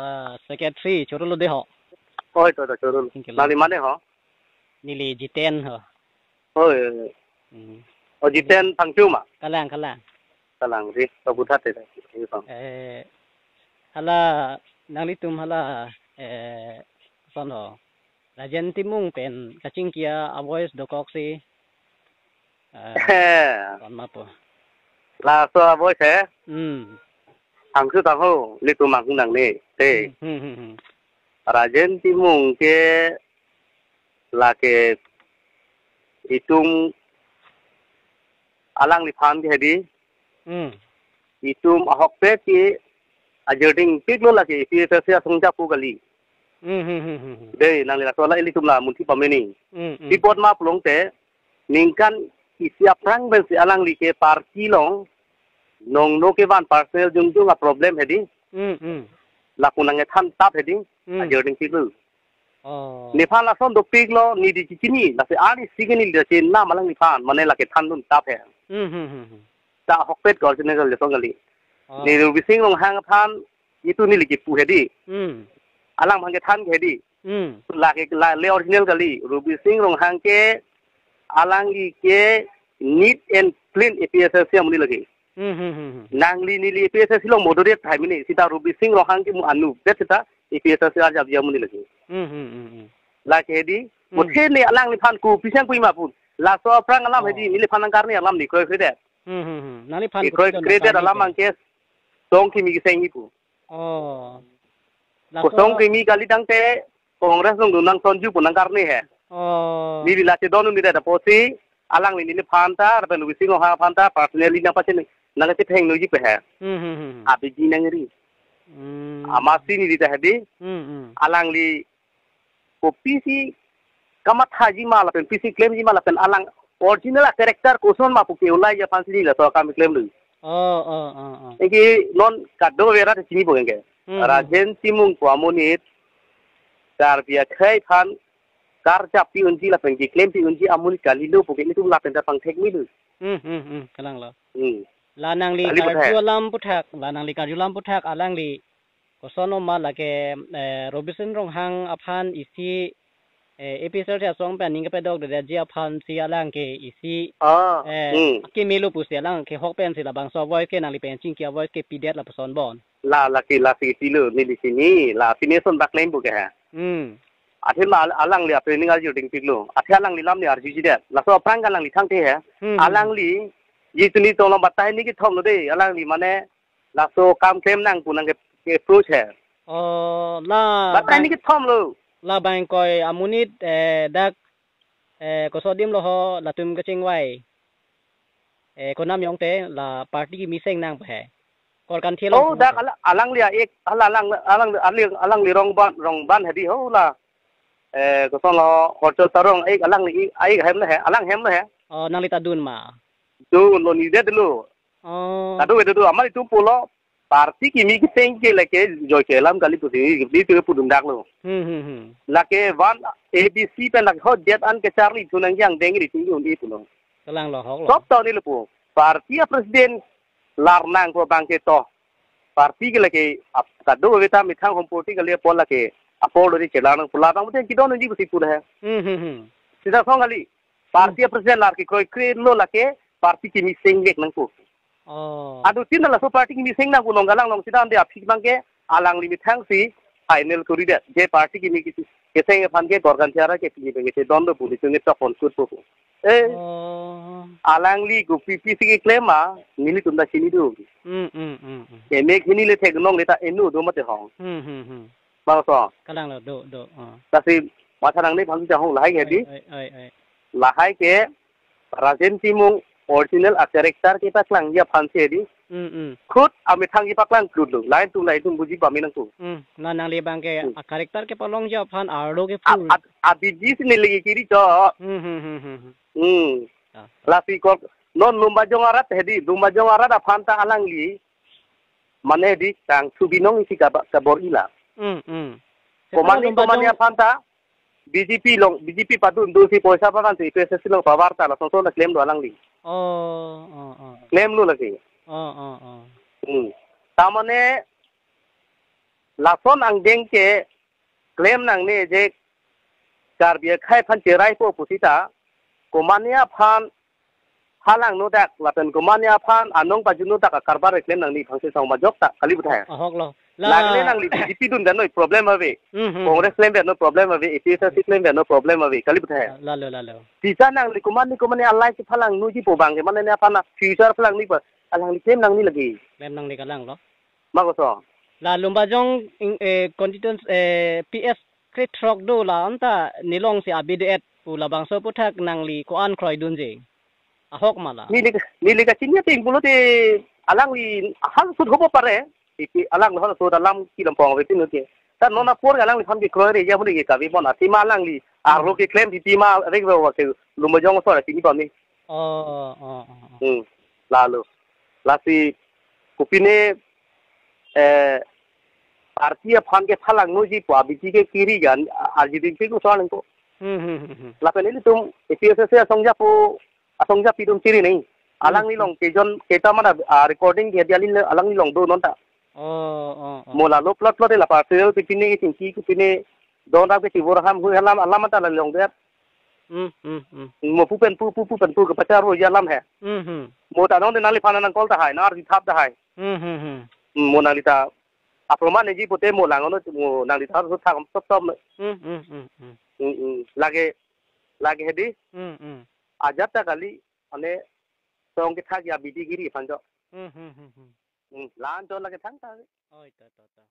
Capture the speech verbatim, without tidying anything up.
Ah, secretary, choro lo de ho. Oi, to, to, choro lo. Thank you. Nangli mane ho? Neli Jiten ho. Oi, oi, oi. Hmm. Oh, Jiten Phangcho ma? Kalang, kalang. Kalang, ri, to buthat te, te. Eh, hala, nanglitum hala, eh, son ho. Rajen Timung pen kachingki a voice dokok si. Eh, Eh. Son ma po. Laso a voice he? Hmm. Phangcho tang ho, nelitum mang nangne. Te. Hmm, hmm, hmm, hmm. Rajen Timung ke lake itum alangliphan ke hedi. Hmm. Itum ahokpet ke ajerding piklo lake A P H L C asong japu kali. Hmm, hmm, hmm, hmm, hmm. Dei, nangli laso la ilitum la munthi pameni. Hmm, hmm. Pi apot ma pulote, ningkan isi aphrang pensi alangli ke party along, nongno kevan personal jongjong a problem hedi. Hmm, hmm. Lapu nangkethan tap hedi, Hmm. ajerding piklo. Oh. Nephan lason dopiklo, neli chechini, lasi arnisi ke neli chenam alangliphan, mane lake thandun tap he. Hmm, hmm, hmm, hmm. Ta ahokpet ke original kali, song kali. Oh. Neli Rubising Ronghang aphan, itum neli kipu hedi. Hmm. Alangphan kethan ke hedi. Hmm. Lake la le original kali, Rubising Ronghang ke, alangli ke neat and clean A P H L C amonit lake. Hmm, hmm, hmm, hmm. Nangli neli A P H L C along moderate thai mini, seta Rubising Ronghang ke mo anu, bet seta A P H L C arjap dia amonit lake. Hmm, hmm, hmm, hmm. Lake hedi, Hmm. muthe ne alangliphan kopisi nangpi ma pu. Laso aphrang alam Oh. hedi, neliphan nangkarni alam ni kroikre det. Hmm, hmm, hmm. Nangliphan Ni kroikre det alam angke song kimi keseng ipu. Oh. Laso Kosong kimi kali tangte Congress along dun nang sonju pu nangkarni he. Oh. Neli la chedon un-e det apotsi, alangli neliphan ta, lapen Rubising Ronghang aphan ta, personally nangpachini, nangkachetheng noji pe he. Hmm, hmm, hmm, hmm. Abiji nangri. Hmm. Amatsi neli ta hedi, Hmm, hmm. alangli kopisi kamathaji ma lapen pisi klemji ma lapen alang original a character koson ma pu ke-ulai aphansi neli laso akam klemlo. Oh, oh, oh, oh. Anke non kadokave rat chinipo anke. Hmm, hmm. Rajen Timung pu amonit Karbi akhei aphan karjap pi unji lapen keklem pi unji amonit kalilo pu ke nelitum lapen ta pangthek milo. Hmm, hmm, hmm, kalanglo. Hmm. La nangli Kali puthak. karju alam puthak, la nangli karju alam puthak, alangli koson oma lake, eh, Rubising Ronghang aphan isi, eh, A P H L C asong pen aning kepadok detji aphansi alang ke isi, Ah, eh, hmm. akimi lo pusi alang ke ahok pensi labangso a voice ke nangli pen chingki a voice ke pidet lapuson bon. La, lake, lasi pilo, neli chini, la, pine son bak klem pu ke ha. Hmm. Athe ma al-, alangli apre ning arju ding piklo. Athe alangli lam ni arjuji det. Laso aphrang ke alangli thangthe he. Hmm, hmm. Alangli, ji tuni tolong batai ni kethom lo de, alangli mane, laso kam klem nang pu nangke, ke approach he. Oh, la Batai ni bang, kethom lo. la bang koi amonit, eh, dak, eh, koso adim lo ho latum kachingvai. Eh, konam jongte la party kimi seng nang pu he. Korkanthi along Oh, pu dak he. ala-, alangli a-ek, ala-, alang, alang, alang, alangli Rongban, Rongban hedi ho la. Eh, koson lo, Horchol Tarong, ek alangli, a-ek hem lo he, alang hem lo he. Oh, nangli ta dun ma. Dun lo ni det lo. Oh. Kadokave do, amat itum pulo, party kimi keseng ke lake joike alam kali pusi, nelitum pudun dak lo. Hmm, hmm, hmm. Lake van A B C pen lake ho jet an kecharli thu nangji angdeng ri tinggi un-e pulo. Kalanglo ahoklo. Sob ta neli pu. Party a president lar nang pu abang ke to. Party ke lake ap-, kadokave ta methang hom party kali apot lake apor lo ri chelar nang pu labang muteng kidon unji pusi pu he. Hmm, hmm, hmm. Seta song kali. Party Hmm. a president lar kekroikre lo lake party kimi seng vek nang pu. Oh. Adu tin laso party kimi seng nang pu nong galang long sita ande aphi abang ke alangli methang si final kori det. Je party kimi kisi keseng aphan ke Korkanthi arat ke pini abang ke don do pu nelitum nge tok pon kut pu. Eh. Oh. Alangli kopi pisi keklem ma, nelitum ta chini do. Hmm, hmm, hmm, hmm. Kemek hini le thek nong le ta eno do mate hong. Hmm, hmm, hmm. Bang so. Kalanglo do, do. Oh. Lasi matha nangne bang jahong lahai ke di. Oi, oi, oi, oi. Lahai ke Rajen Timung original a character kepaklangji aphan si di. Hmm, hmm. Khut amethang kepaklang khut lo. Lain tum lain tum buji pame nang pu. Hmm. La nangli abang ke Hmm. a character kepalongji aphan arlo ke A, full. a, a B G C ni lagi kiri cho. Hmm, hmm, hmm, hmm, hmm. Hmm. Ah. Lasi kok non Lumbajong arat hedi, Lumbajong arat aphan ta alangli. Mane di kangthu binong isi kaba-, kabor-i la. Hmm, hmm. Komane, Seta Lumbajong komane aphan ta B J P along, B J P padun do si poisa pakan si A P H L C along pavar ta lason son ta klem do alangli. Oh, oh, oh. Klem lo lagi. Oh, oh, oh. Hmm. Ta mane Lason angdeng ke klem nangne je Karbi akhei aphan cheraipo pusita, komane aphan phalangno dak lapen komane aphan anong pajutno dak akarbar klem nangne, phangsi song majok ta kali puthot. Ahok lo. La Lagle nangli B J P dun dan noi problem ave. Hmm, hmm. Congress klem dan no problem ave, A P H L C klem dan no problem ave, kali puthot. Lalo, lalo. Sisa nangli komane komane alai si phalangnoji pu abang ke, mane ne aphan future phalangni pa, alangli klem nangne lagi. Klem nangne kalang lo. Ma koson? La Lumbajong ing, eh, constituency, eh, P S krethrok do la anta nelong si abidi et pu labangso aphuthak nangli ko-an kroidunji? Ahok ma la? Neli, neli kachini ating pulote alangli ahal sut hobo pare. Ipi alang hal sut alam kilam pong ave pinu ke. Ta non apor alangliphan kekroire ya muni ke kavi bon athema alangli arlo keklem di tima rek ve wa ke Lumbajong asor chini pame. Oh, oh, oh, oh. Hmm. Lalo. Lasi kopine, eh, party aphan ke phalangnoji pu abidi ke kiri gan, arjidin ke koson ko. Hmm, hmm, hmm, hmm. Lapen ilitum A P H L C asong japo, asong japi atum chiri nei. Hmm. Alangli along kejon keta mana, ah, recording ke dia alangli along do non ta. Oh, oh, oh. Mo la lo plot plot la personal kopine chingki kopine don rap ke chibor ham hui alam alam ta la long dia. Hmm, hmm, hmm. Mo pu pen pu, pu, pu pen pu kepachar ro ya alam he. Hmm, hmm. Mo ta nong de nangliphan nang call tahai, nang ardi thap tahai. Hmm, hmm, hmm. Mo nangli ta aproman neji pute mo lang ono mo nangli ta so thak stop stop. Hmm, hmm, hmm, hmm. Hmm, hmm. Lake, lake hedi. Hmm, hmm. Ajat ta kali, ane song kethak ya abidi kiri aphan jo. Hmm, hmm, hmm, hmm. Hmm, lan jo lake thang ta. Oi, to, to, to.